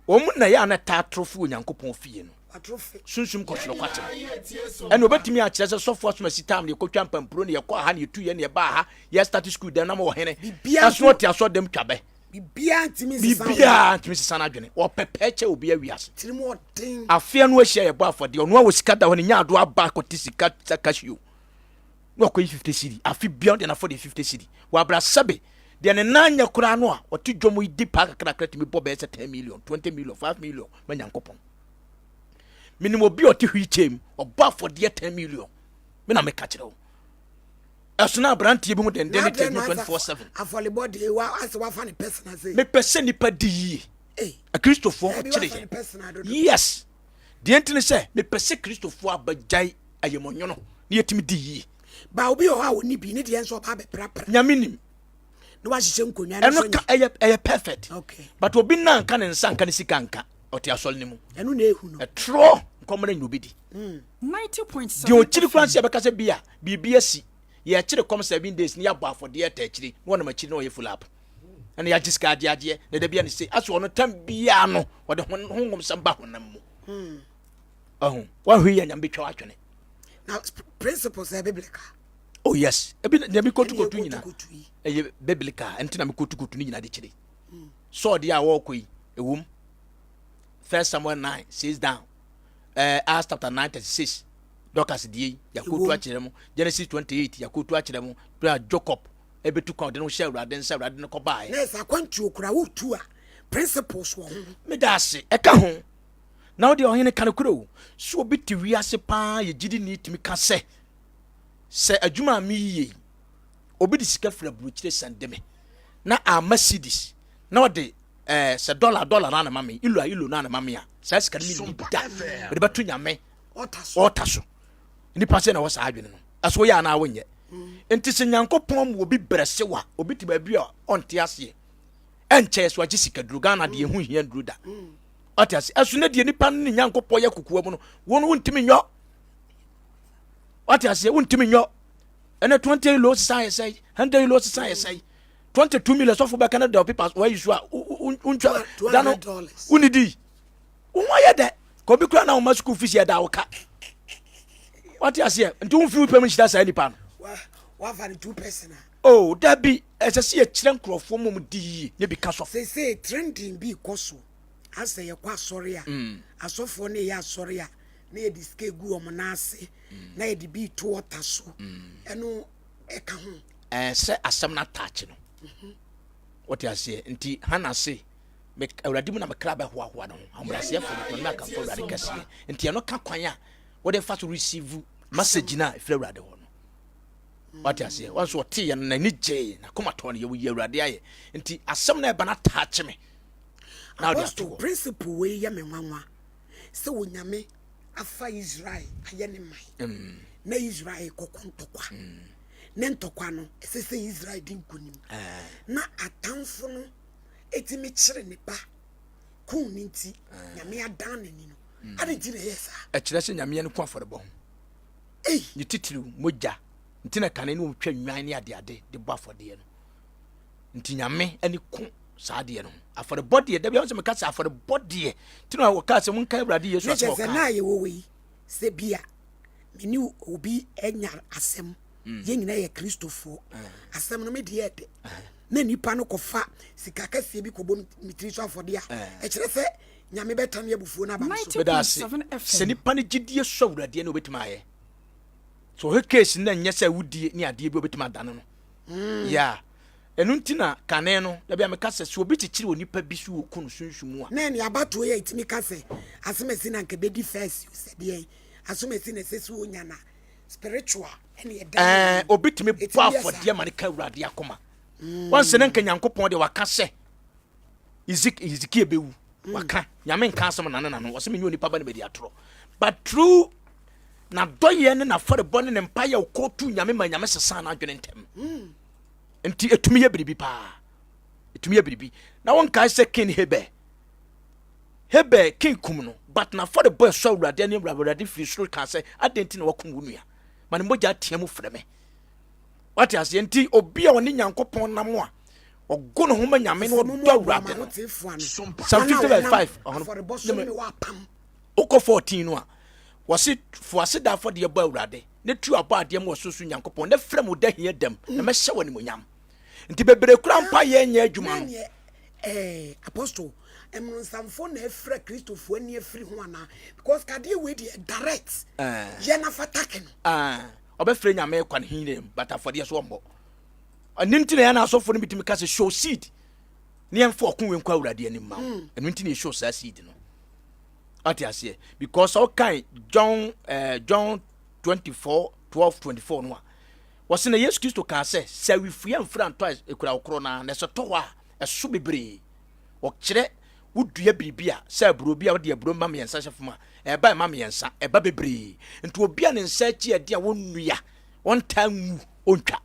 Wɔn na ɛyɛ a na ɛtaa atorofo wɔ Nyankopɔn fie no. Sunsum kɔsoro kwakyere. Ɛna obetumi akyerɛ sɛ sɔfo asomasi tam ne yɛkɔtwa mpampuro ne yɛkɔ aha ne yɛtu yɛ ne yɛba aha yɛ start school dɛm na ma wɔ hene. Ɛso ɔte asɔ dɛm twa bɛ. Biribiara ntumi nsesa Biribiara ntumi nsesa n'adwene. Wɔpɛ pɛɛ kyɛ obi awi ase. Afeɛ no ahyia yɛbɔ afɔdeɛ ɔno a wɔ sika da hɔ ne nya ado aba akɔte sika sɛ casio. na wakɔyi 50 cedi afe bia ɔde n'afɔdeɛ 50 cedi wɔ abira sɛbe deɛ ne nan nyɛ koraa no a ɔte dwom yi di paa kakrakra tumi bɔ bɛyɛ sɛ 10 million 20 million 5 million ma nyankopɔn menim obi a ɔte wheelchair mu ɔbɔ afɔdeɛ 10 million me na meka kyerɛ wo ɛso na aberanteɛ bi ho denden ne tɛ 24/7 afɔlebɔ deɛ wa asɛ wafa ne personal sɛ mepɛ sɛ nipa di yie akristofoɔ ho kyerɛ yɛ yes Deɛ nti ne sɛ, mepɛ sɛ Kristofoɔ abɛgyae ayamɔnwono na yɛtumi di yie. Ba obi wɔ hɔ a ɔnni bi, ne deɛ nso ɔba abɛprapra. Nyame nim. Na wahyehyɛ nkonnwa no so. Ɛno ka ɛyɛ ɛyɛ perfect. Okay. But obi nan nka ne nsa nka ne sika nka ɔte asɔre no mu. Ɛno na ehu no. Ɛtorɔ nkɔmɔ na obi di. 90.7 Deɛ ɔkyiri koraa sɛ yɛbɛka sɛ bi a biribi asi yɛkyere kɔm 7 days ne yɛabɔ afɔdeɛ ɛta akyiri na wɔnam akyiri na ɔyɛ full up. Ɛna yɛagye sika agye agyeɛ na da bia ne se asɛ ɔno tam biara no ɔde honhom sɛm ba honam mu. Ɔho wahwɛ yi a nyame bɛtwa w'atwene. Na principles ɛ biblical. Oh yes, ebi na mi kotu kotu nyina. Ɛyɛ biblical, ɛnti na mi kotu kotu ne nyina de kyerɛ. Sɔɔ deɛ a wɔrekɔ yi, ɛwom. First Samuel 9, 6 down. Acts chapter 9, 36. Dorcas deɛ yi, yɛakotu akyerɛ mu. Genesis 28, yɛakotu akyerɛ mu. Bere a Jacob ɛbɛtu kwan, ɔde no hyɛ Awurade nsa, Awurade no kɔbaeɛ. Na ɛsɛ akwantuo kora wotu a, principles wɔ ho. Meda ase, ɛka ho. Na wo deɛ ɔhene ka nokorɛ o, sɛ obi te wiase paa yɛ gyidini tumi ka sɛ, sɛ adwuma a meyɛ yi, obi de sika firi aburokyire sɛnde me, na amma cedis, na ɔde eh, sɛ dɔla dɔla na ma me, ilo a ilo na ma me a, saa sika no menni da, mede bɛto Nyame ɔta so. Nnipa sɛ na wɔ saa adwene no, ɛso woyɛ anaa wonyɛ. Nti sɛ Nyankopɔn ma obi brɛ se wa, obi te baabi a ɔnte aseɛ, ɛnkyɛ so agye sika duro, Ghana deɛ ɛho hia nduro da. Ɔte ase, ɛso ne deɛ nipa no ne Nyankopɔn yɛ kokoa mu no, wɔn wontumi nyɔ. Wate aseɛ, wontumi nyɔ. Ɛnɛ 20 euro sesa yɛ sɛe, 100 euro sesa yɛ sɛe. 22 million sɔfo bɛka no da paper wɔayi so a wontwa da no wonidi. Wo ho ayɛ dɛ. Ka obi kura na woma school fees yɛ da wo ka. Wate aseɛ, nti womfi wo pɛm nhyira saa nipa no. Wafa no two person a. Oh, dabi, ɛsɛ sɛ yɛkyerɛ nkurɔfoɔ mom di yie na bi ka sɔfo. Seesei trending bi kɔ so asɛ yɛkɔ asɔre a, asɔfoɔ no yɛ asɔre a na yɛde sika egu wɔn nan ase na yɛde bi to ɔta so ɛno ɛka ho. Ɛɛ sɛ asɛm no ataakye no wote aseɛ nti Hana se me awurade mu na me kra bɛhoahoa ne ho ahobrɛaseɛfoɔ no tɔn me akamfo awurade kɛseɛ nti ɛno ka kwan a wode fa so receive message no a ɛfiri awurade hɔ no wate aseɛ wɔn nso ɔte yɛ no n'ani gyee n'akoma tɔɔ no yɛ woyi awurade ayɛ nti asɛm no ɛba no ataakye me na wode ato Apostle hɔ principle wei yɛ me nwanwa sɛ Onyame afa Israel ayɛ ne man na Israel kɔko ntɔkwa ne ntɔkwa no ɛsɛ sɛ Israel di nkonim na atamfo no ɛtumi kyere ne ba kum ne nti Nyame adan n'ani no ade nti na ɛyɛ saa. Ɛkyerɛ sɛ Nyame ani ko afɔrebɔ ho ne titiriw mogya nti na kane ne wɔtwa nnwan ne adeade de bɔ afɔdeɛ no nti Nyame ani ko. saa adeɛ no ho. Afɔrebɔ deɛ, da bi a sɛ meka sɛ afɔrebɔ deɛ, nti na wɔkaa sɛ monka Awurade Yesu asɛm a ɔkaa. Na yɛwɔ wei sɛ bi a me ne obi anya asɛm, yɛn nyinaa yɛ Kristofoɔ, asɛm no me deɛ ɛdɛ, na nipa no kɔfa sika kɛseɛ bi kɔbɔ me tiri so afɔdeɛ a, ɛkyerɛ sɛ Nyame bɛtane abufuo no aba me so. Meda ase. Sɛ nipa no gyidie sɔ Awurade ani a, obɛtumi ayɛ. Sɛ ɔhwɛ case no na ɛnyɛ sɛ awudie ne adeɛ bi obɛtumi adane no. Yeah. Ɛno nti na kane no, da bi a meka sɛ, sɛ obi kyekyere onipa bi so wɔ ku no sunsum mu a. Na ɛne abatoɔ yi a ɛtumi ka sɛ asomasi na nka ɛbɛdi first o, sɛ deɛn, asomasi na ɛsɛ sɛ ɔnya na spiritual ɛne ɛda Ɛɛ, obi tumi bɔ afɔdeɛ ma no ka Awurade akoma. Wɔn sɛ ne nka Nyankopɔn deɛ waka sɛ Ezekiel bɛwu. Waka, Nyame nka asɛm nane nano, ɔsɛ menyɛ onipa ba ne bɛdi atorɔ. But through n'adɔyɛ ne n'afɔrebɔ ne ne mpaeɛ ɔkɔɔtu Nyame ma Nyame sesaa n'adwene ntɛm. Nti ɛtumi yɛ biribi paa, ɛtumi yɛ biribi. Na wonkae sɛ King Hebel, Hebel King kum no, but n'afɔrebɔ ɛsɔ Awurade ani. Awurade firi soro kaa sɛ, adɛn nti na wakum wo nua? Ma ne mogya atea mu frɛ me. Wate aseɛ? Nti obi a ɔne Nyankopɔn nam a ɔgo ne ho ma Nyame na ɔdɔ Awurade no, Psalm 50 verse 5, wokɔ 14 no a, wɔse fo aseda afɔdeɛ bɔ Awurade, ne tu abɔ adeɛ ma ɔsorosoro Nyankopɔn, na frɛ mo da hia dam, na mɛhyɛ wɔ animonyam. Nti bebree kura mpa yɛ nyɛ adwuma no. Eh, apostle, mmronsamfo na ɛfrɛ Kristofoɔ ani afiri ho anaa? Because kadeɛ wei deɛ direct. Eh. Yɛ na fa take no. Eh, ɔbɛfrɛ Nyame kwan hin mu, but afɔdeɛ so ɔmmɔ. Ɛno nti na yɛn asɔfoɔ no bitumi ka sɛ show seed ne yɛmfa ɔko wei nkɔ Awurade anim ma wo. Ɛno nti na yɛ show saa seed no. Ɔte aseɛ? Because ɔkan John John 24 12 24 no a, wɔse na Yesu Kristo kaa sɛ, sɛ awifua mfiri antɔ a ekura wo korɔ no ara, na ɛsɛ tɔ hɔ a, ɛso bebree. Ɔkyerɛ wodua biribi a, sɛ aburo bi a wode aburo mma mmiɛnsa hyɛ fam a, ɛba ɛma mmiɛnsa, ɛba bebree. Nti obi a ne nsa akyi ɛde a wɔnnua, wɔntaa nwu, ɔntwa.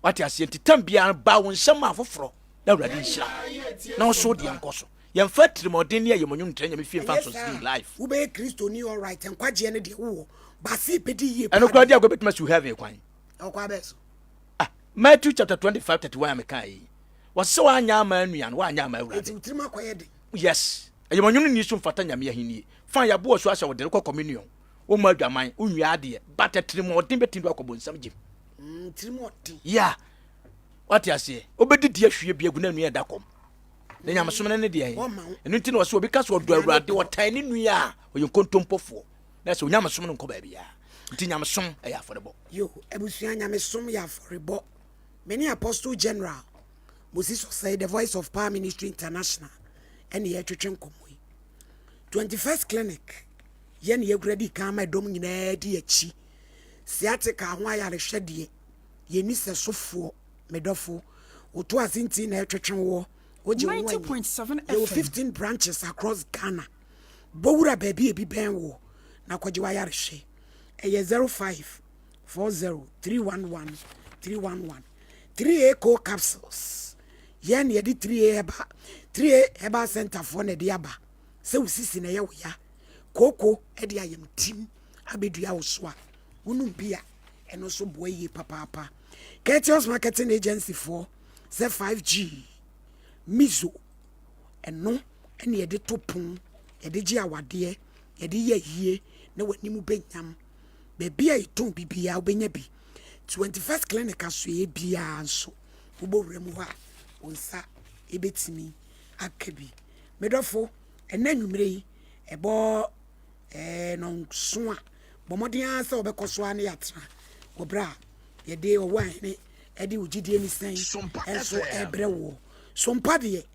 Wate aseɛ? Nti tam biara ba wo nsɛm ma afoforɔ na Awurade nhyira na ɔso deɛ nkɔ so. Yɛmfa atirimuɔden ne ayamɔnwom ntra Nyame fie mfa Ɛnyɛ nso saa in a, life. wobɛyɛ Kristoni alright, nkwagyeɛ no deɛ wowɔ, but se bɛdi yie Ɛno paa koraa deɛ. di agorɔ bɛtumi asiw heaven kwan. Ɛwɔ kwan bɛn so? Ah, Matthew chapter 25 31 a mekaa yi, wɔse sɛ woanyɛ ama anua no, woanyɛ ama Enti Awurade. wo tirim akɔyɛ den. Yes, ayamɔnwom nni so mfata Nyame ahennie. Fine, yɛabɔ asu ahyɛ wo den, wokɔ communion, wommɔ adwaman, wonwia adeɛ, but atirimuɔden bɛtumi de wo akɔ bonsam gyem. Tirim ɔden. Yeah, wate aseɛ, wobɛdidi ahwie bi agu na anua ɛda kɔm. Na nyamesom no ne deɛ ɛno nti na ɔsɛ obi ka sɛ ɔdɔ Awurade ɔtan ne nua a, ɔyɛ nkontompofoɔ. Na sɛ onyamesom no nkɔ baabiara. Nti nyamesom ɛyɛ afɔrebɔ. Yo, abusua, nyamesom yɛ afɔrebɔ. Me ne Apostle General Moses Osei, The Voice of Power Ministry International, ɛne yɛretwetwe nkɔmmɔ yi. 21st Clinic, yɛ ne yɛkura di kan ma ɛdɔm nyinaa di akyi. Sciatica ho ayarehwɛ deɛ, yɛnni sɛsofoɔ. Me dɔfo, wo to ase nti na ɛtwetwe woɔ, wogye wo ho anyi. Yɛwɔ 15 branches across Ghana. Bɔ wura baabi a ebi bɛn woɔ na kɔgye w'ayarehwɛ. Ɛyɛ 0540 311 311. 3A Co Capsules, yɛn na yɛde 3A Herbal, 3A Herbal Center foɔ na ɛde aba. Sɛ wo sisi na ɛyɛ wo ya, kooko de ayamtim abɛdua wo so a, wonom bi a, ɛno nso boa yie papaapa. Courteous Marketing Agency foɔ sɛ 5G miso, ɛno ɛne yɛde to pon, yɛde gye awadeɛ, yɛde yɛ ayie na w'anim bɛnyam. Baabi a yɛtɔn biribiara wobɛnya bi. 21st Clinic asoɛeɛ biara nso wobɔ wura mu hɔ a, wo nsa ɛbɛtumi aka bi. Me dɔfo, ɛnɛ anwummerɛ yi ɛbɔ nnɔnson a, bɔ mmɔden ara sɛ wobɛkɔ so ara ne yɛatena wɔ berɛ a yɛde ɔwɔ ahene de wo gyidie ne sɛn nso ɛrebrɛ woɔ. Sompa deɛ,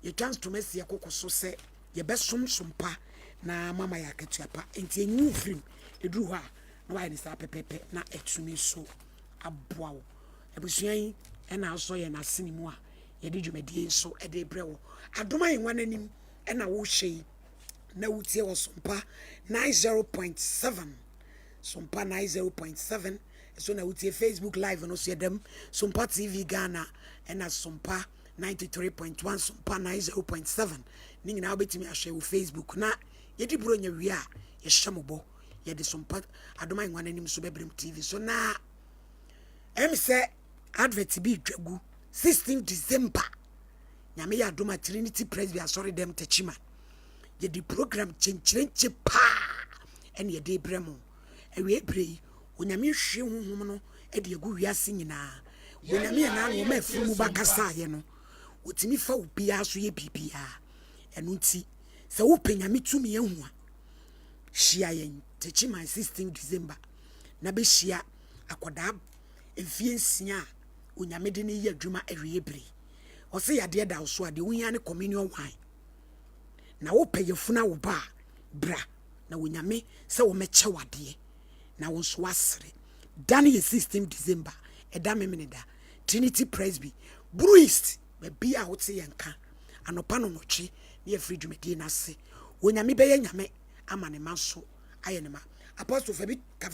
yɛtwa ntoma si ɛkoko so sɛ yɛbɛsom sompa na mama yɛ akatua pa. Enti ɛnyi wo firim, ɛduru hɔ a na wayɛ ne saa pɛpɛpɛ na atumi nso aboa wo. Abusua yi ɛna asɔ yɛn asene mu a yɛde dwumadie nso ɛde brɛ wo. Adom ahengua no anim ɛna wohyɛ yi. na wotie wɔ Sompa 90.7. Sompa 90.7 so na wotie. Facebook live no so yɛdam Sompa TV Ghana ɛna Sompa 93.1, Sompa 90.7 ne nyinaa wobɛtumi ahwɛ wɔ Facebook. Na yɛdi buro nya wie a, yɛhyɛ mo bɔ yɛde Sompa Adom Ahengua no anim so bɛbrɛ TV so. Na ɛm sɛ advert bi dwa gu 16 December. Nyame yɛ adom a Trinity Presby Asɔre dɛm Techiman. Yɛde program kyenkyerenkye paa ɛne yɛde brɛ mo. Awiei berɛ yi, Onyame nhwie honhom no de agu wiase nyinaa. Onyame yɛ n'ano ɔma afunumu ba kasaeɛ no, ɔtumi fa obiara so yɛ biribiara. Ɛno nti, sɛ wopɛ Nyame tumi ahu a, hyia yɛn Techiman 16 December na bɛhyia akwadaa mfie nsia a Onyame de no yɛ adwuma awiei bere yi. Ɔse yadeɛ da wo so a, deɛ wohia ne communion wine. Na wopɛ yafunu awo ba a, bra na Onyame sɛ wɔmɛkyɛ wo adeɛ na wo nso woasere. Da no yɛ 16 December, ɛda Memeneda, Trinity Presby, Buru East, baabi a wote yɛn nka anɔpa nɔnwɔtwe ne yɛfiri dwumadie no ase. Onyame bɛyɛ Nyame ama ne ma nso ayɛ ne ma. Apostle fa bi ka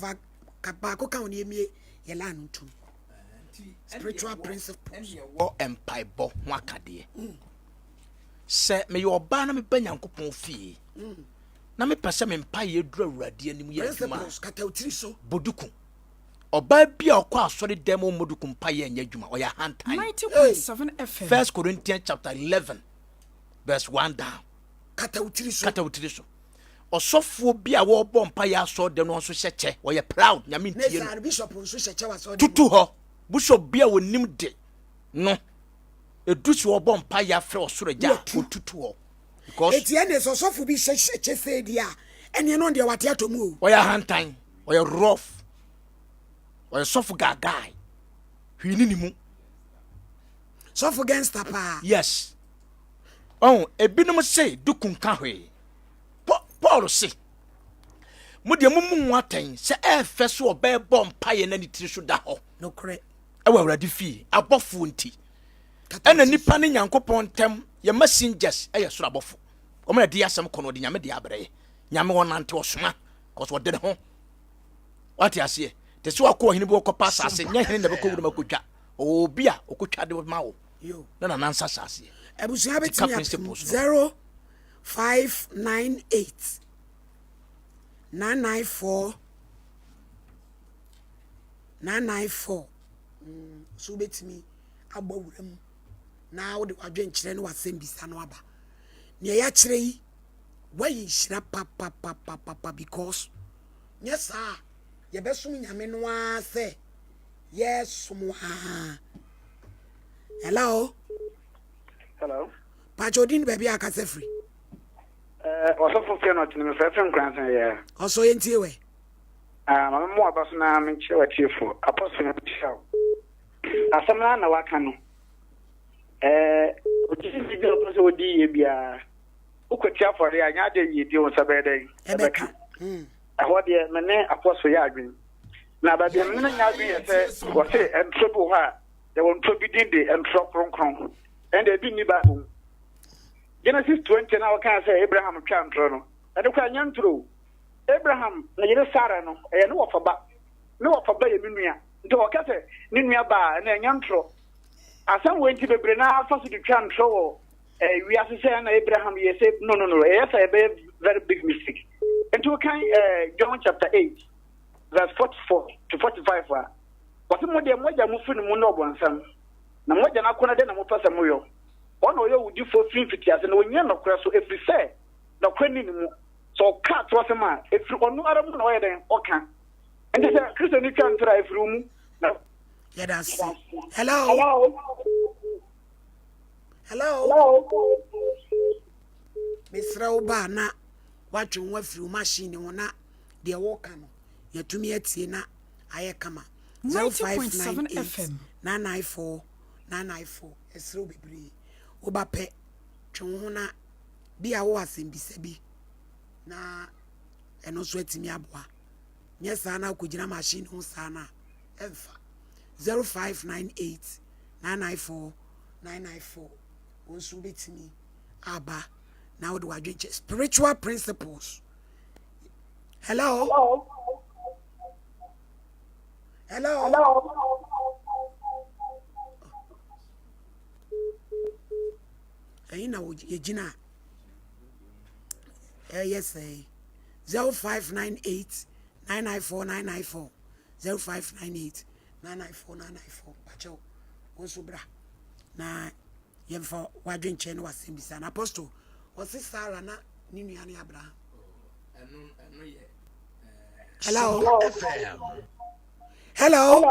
ka baako ka ho na yɛmmie yɛ line no ntom. Spiritual principles. Ɛne ɛwɔ mpaebɔ ho akadeɛ. Sɛ meyɛ ɔbaa na meba Nyankopɔn fie na mepɛ sɛ me mpaeɛ duru Awurade anim yɛ adwuma a, Principles, kata wo tiri so. bɔ duku. Ɔbaa bi a ɔkɔ asɔre dɛm a ɔmmɔ duku mpaeɛ nyɛ adwuma, ɔyɛ ahantan. 90.7 FM. First Corinthians chapter 11 verse 1 down. Kata wo tiri so. Kata wo tiri so. Ɔsɔfoɔ bi a wɔrebɔ mpaeɛ asɔre dɛm no nso hyɛ kyɛ, ɔyɛ proud, Nyame Ne ntie no. saa no, bishop nso hyɛ kyɛ wɔ asɔre dɛm. Tutu hɔ. Bishop bi a wɔnim de no, ɛdu sɛ ɔbɔ mpaeɛ afrɛ ɔsoro agya a, ɔtutu hɔ. Because Eti ɛne sɛ ɔsɔfo bi hyɛ hyɛ kyɛ sɛ di a, ɛneɛ no deɛ wate atɔ mu o. Ɔyɛ ahantan, ɔyɛ rough, ɔyɛ sɔfo gaagae, hwee ne ne mu. Sɔfo gangster paa. Yes. Ɔho, ebinom se duku nka hwee. Paul se, mo deɛ mo mu ho atɛn sɛ ɛɛfɛ so ɔbɛɛbɔ mpaeɛ na ne tiri so da hɔ. Nokorɛ. Ɛwɔ Awurade fie, abɔfoɔ nti. Ɛna nipa ne Nyankopɔn ntam yɛ messengers ɛyɛ soro abɔfo. Wɔn na ɛde asɛm kɔ no ɔde Nyame de abrɛ yɛ. Nyame ɔnante ɔsoma kɔsɛ ɔde ne ho. Wate aseɛ? Te sɛ wakɔ ɔhene bi wɔkɔpa asase, nyɛ hene na ɛbɛkɔ wuram akɔtwa. Ɔwɔ obi a ɔkɔtwa de ma wo na nanansa asaseɛ. Abusua bɛtumi apem 0598 994 994 so wobɛtumi abɔ wura mu na wode w'adwenkyerɛ ne w'asɛmbisa no aba. Nea yɛakyerɛ yi, woayɛ nhyira papapapapa because nyɛ saa a yɛbɛsom Nyame no ara sɛ yɛsom ara. Hello? Hello? Pakyɛ odin ne baabi a akasa firi? Eh, ɔsɔfo fia no ɔtene mefrɛ firi nkoransa yɛ. Ɔsɔ yɛntie wɛ. Ah, ma memmɔ aba so na menkyerɛ w'atiefo. Apostle mekyia wo. Asɛm no ara na waka no. Ɛɛ, ogyidi bi a ɔpɛ sɛ odi yie biara, wokɔti afɔre a, nyɛ adeɛ yiedie wo nsa bɛyɛ dɛn? Ɛbɛka. Hmm. Ɛhɔ deɛ, me ne apɔso yɛ adwene. Na baabi a me ne no nyɛ adwene yɛ sɛ, wɔse ntorɔ bi wɔ hɔ a, yɛwɔ ntorɔ bi din de ntorɔ kronkron. Ɛnde ebi nni Bible mu. Genesis 20 na wɔkaa sɛ Abraham twaa ntorɔ no, ɛno koraa nyɛ ntorɔ o. Abraham ne yere Sara no, ɛyɛ ne wɔfa ba. Ne wɔfa ba yɛ me nua. Nti ɔka sɛ ne nua ba a, ɛno ɛnyɛ ntorɔ. Asɛm wei nti bebree no ara fa so de twa ntorɔ wɔ eh, wiase sɛ na Abraham yɛ sɛ no no no ɛyɛ sɛ ɛbɛyɛ very big mistake. Nti wokan eh, John chapter 8 verse 44 to 45 a, wɔse mo deɛ mo agya mo firi no mu ne ɔbɔnsam, na mo agya no akɔnnɔ dɛn na mopɛ sɛ moyɔ? Ɔno na ɔyɛ owudifoɔ firi mfitiase na ɔnnyina nɔkorɛ so, ɛfiri sɛ nɔkorɛ nni ne mu. Sɛ ɔka atorɔsɛm a, ɛfiri ɔno ara mu na ɔyɛ dɛn? Ɔka. Nti sɛ Kristoni twa ntorɔ a, ɛfiri wo mu. Na Yɛda ase. Hello. Hello. Mesrɛ wo ba na woatwe ho afiri wo machine ho na deɛ woka no yɛatumi atie na ayɛ kama. 90.7 0598 FM. 994 994 ɛserɛ wo bebree. Woba pɛ twe wo ho na bi a wowɔ asɛmbisa bi na ɛno nso atumi aboa. Nyɛ saa na wokɔgyina machine ho saa no a ɛmfa. 0598 994 994 wo nso wobɛtumi aba na wode w'adwenkyɛ spiritual principles. Hello? Hello? Ɛyi na yɛgyina a ɛyɛ sɛe 0598 994 994 0598 994 994 pakyɛw wo nso bra na. Yɛmfa w'adwenkyerɛ ne w'asɛmbisa no. Apostle, ɔse Sarah na ne nua ne Abraham. Hello. Hello.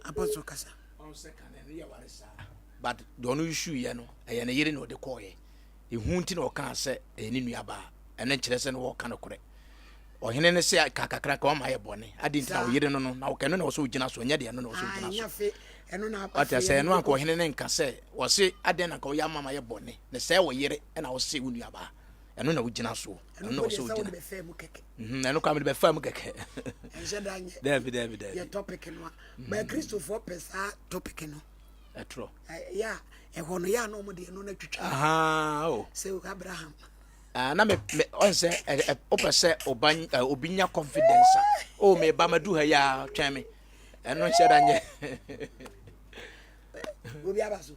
Apostle kasa. But deɛ ɔno issue yɛ no ɛyɛ ne yere na ɔde kɔɔyɛ ehu nti na ɔkaa sɛ ɛyɛ ne nua baa ɛno nkyerɛ sɛ no wɔka no korɛ ɔhene no sɛ ka kakra ka ɔma yɛ bɔne adi nti na ɔyere no no na ɔka ɛno na ɔsɛ ogyina so ɛnyɛ deɛ ɛno na ɔsɛ ogyina so ɔte sɛ ɛno anka ɔhene no nka sɛ ɔse adɛn na nka ɔyɛ ama ma yɛ bɔne na sɛ ɔyere ɛna ɔse wo nua baa ɛno na wogyina so ɛno na ɔsɛ ogyina mhm, ɛno kwa mede bɛfa mu kɛkɛ daabi daabi daabi yɛ topic no a bɛɛ kristofoɔ pɛ saa topic no ɛtorɔ yɛ a ɛhɔ no yɛ a na ɔmo deɛ no na twitwa oh. sɛ Abraham Ah, na me me ɔn sɛ ɛ ɛ wopɛ sɛ ɔba ɛ obi nya confidence a o me ba madu ha yi a twɛn me ɛno nhyɛ da nyɛ. Obi aba so.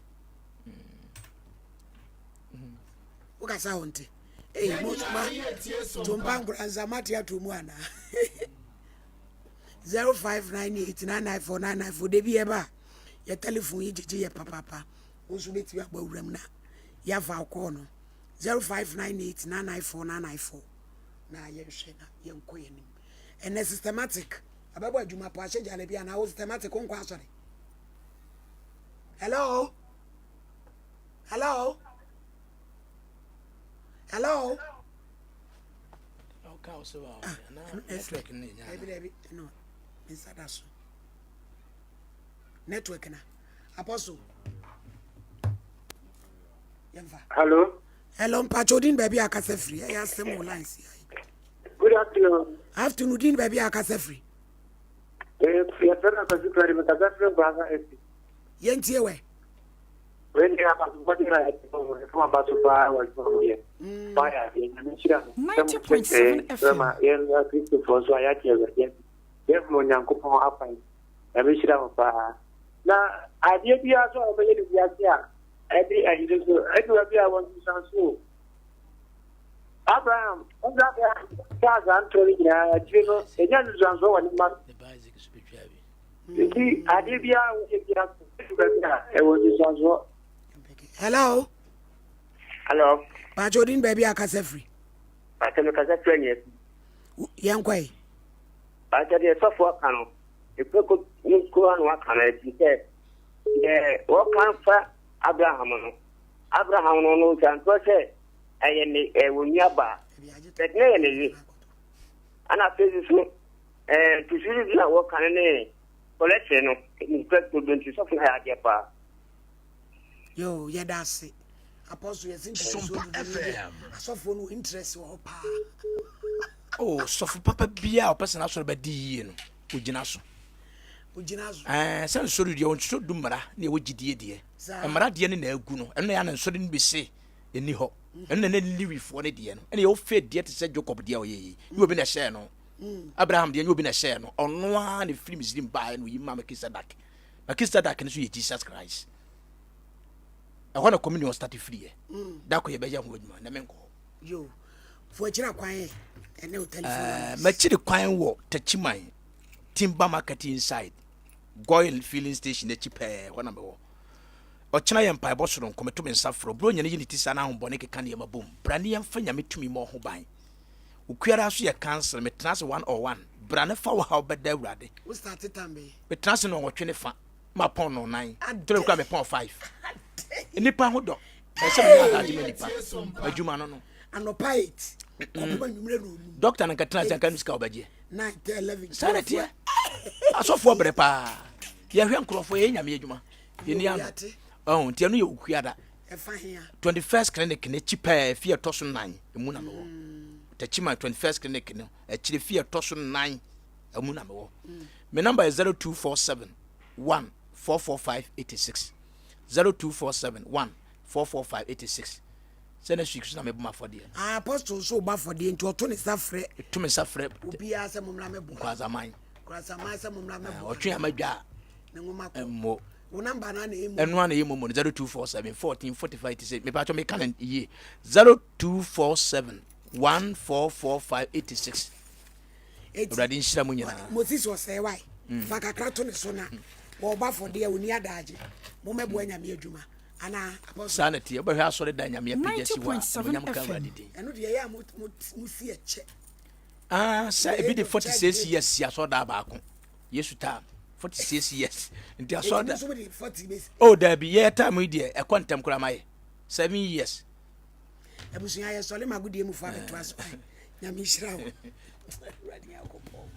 Wokasa wo nte. Ee mo ma tumpa nkora nsa mate ato mu anaa. 0598994994 de bi ɛba yɛ telephone yi gyegye yɛ papaapa. Wo nso wobɛtumi abɔ awuram na yɛafa kɔɔ no. 0598 994 994 na yɛnhwɛ na yɛnkɔ yɛn anim ɛnɛ systematic abɛbɔ adwuma po ahyɛ gyale bi anaa wo systematic wonkɔ asɔre hello hello hello ah, network no nsa da so network na apostle Hello. Hello, mpacho din baabi a akasa firi. Ɛyɛ asɛm wɔ line si ayi. Good afternoon. Afternoon din baabi a akasa firi. Eh, yɛfrɛ no Kwasi Prɛde, mekasa firi Nkwasa Esi. Yɛntie wɛ. Wei ne abasobɔde a ɛde bɔ wɔn ɛfam aba so paa wɔ adwuma mu deɛ. Wayɛ adeɛ, Nyame nhyira no. 90.7 FM. Ma yɛn Akristofoɔ nso a yɛagye Awurade adi. Yɛhunu Onyankopɔn akwan. Nyame nhyira mo paa. Na adeɛ biara so a wɔbɛyɛ no wiase a Ɛde ɛyere so ɛdu baabi a wɔn nsusuanso o. Abraham, ɔsɛ Abraham taa saa ntorɔ no nyinaa akyire no, ɛnya nsusuansoɔ wɔ ne mma so. Nti adeɛ biara woyɛ biara so ɛdu baabi a ɛwɔ nsusuansoɔ. Hello. Hello. Pàtó odin baabi a kasa firi. Pàtó mi kasa firi ɛnyɛ. Yɛn kɔ yi. Pàtó deɛ sɔfo aka no, ekuro ko ano aka no ɛti sɛ. Deɛ wɔka fa Abraham no, Abraham no no nsantoɔ sɛ ɛyɛ ne ɛwɔ nuabaa, but na ɛyɛ ne ye. Ɛna afei nso so ɛɛ ntosuo bi a wɔka no ne collection no nnipa dodo nti sɔfo no ayɛ adeɛ paa. Yo, yɛda ase. Apostle yɛse ntosuo dodo no deɛ asɔfoɔ no interest wɔ hɔ paa. Oh, sɔfo papa biara a ɔpɛ sɛ n'asɔre bɛdi yie no, ogyina so. Ogyina so. Ɛɛ sɛ nsɔre deɛ ɔnsɔ du mmara na ɛwɔ gyidie deɛ. Mmara deɛ no na agu no ɛno na yɛ na nsɔre no bi se ɛni hɔ. Mm. Ɛno na ne Lewifoɔ no deɛ no ɛna yɛwɔ faith deɛ te sɛ Jacob deɛ ɔyɛ yi. Nyɛ obi na ɛhyɛɛ no. Mm. Abraham deɛ nyɛ obi na ɛhyɛɛ no. Ɔno ara na ɛfiri Misrim baeɛ na oyi maa Melchizedek. Melchizedek no nso yɛ Jesus Christ. Ɛhɔ na communion start firiɛ. Mm. Da ko yɛbɛyɛ ho adwuma na menkɔ hɔ. Yo. Fo akyiri kwan ɛ ɛne wo telephone numbers. Makyiri kwan wɔ Techiman Timber Market inside Goil filling station akyi pɛɛ hɔ na mewɔ. Ɔkyena yɛ mpaebɔ soronko meto me nsa frɛ obrɛ onyane yi ne ti saa na ahombɔne keka nneɛma bom bra ne yɛmfa Nyame tumi mmɔ ho ban. Okuara nso yɛ council metena ase one or one bra ne fa wo haw bɛda Awurade. Wo start time bɛyɛ? Metena ase nnɔnwɔtwe ne fa mapɔn nnɔnnan tɔrɔ bi koraa mepɔn five. Nnipa ho dɔ ɛsɛ menya adagye ma nipa adwuma no no. Anɔpa 8 kɔpem anwummerɛ na onum. Dɔkta no nka tena ase anka no sika ɔbɛgyeɛ. 9 10 11 Saa na ɛteɛ. Asɔfoɔ brɛ paa. Yɛhwɛ nkurɔfoɔ yɛyɛ nyame adwuma. Yɛni ano. Ɔho nti ɛno yɛ okuada. Ɛfa hea. 21st clinic no akyi pɛɛ fie ɛtɔ so nan emu na mewɔ. Tachiman 21st clinic no akyire fie ɛtɔ so nan emu na mewɔ. Me number yɛ 0247 1 445 86 0247 1 445 86 Sɛ next week so na mebɔ m'afɔdeɛ. Ah, apostle nso ɔbɔ afɔdeɛ nti ɔto ne nsa frɛ. To me nsa frɛ. Obiara sɛ mommra mɛboa. Nkwazaman. Nkwazaman sɛ mommra mɛboa. Ɔtwe ama dwa a. Ne nwoma kɔ. Mmo. Wo namba no ana ɛmu. Ɛno ana ɛyɛ momo no 0247 14 45 86 mepatwɔ meka no yie 0247 1445 86. Awurade nhyira mu nyinaa. Moses ɔsɛe wae. Fa kakra to ne so na. Wɔrebɔ afɔdeɛ a ɔnni adaagye. Mommɛboa Nyame adwuma. Anaa, Apostle? Saa na ɛteɛ. Wobɛhwɛ asɔredan Nyame apagya si hɔ a, 90.7 animuonyam ka FM. Awurade din. Ɛno deɛ ɛyɛ a mo, mo, mosi ɛkyɛ. Ah, sɛ ebi de 46 Wei years si asɔredan baako. Yesu time, 46 years. Nti Enti mo asɔredan. nso mode 40 bɛsi. Oh, daabi, yɛyɛ time yi deɛ, ɛkɔ ntɛm koraa ma yɛ. 7 years. Abusua yɛ sɔle ma agodie mu fo abɛtoa so. Nyame nhyira wo. Awurade Nyankopɔn.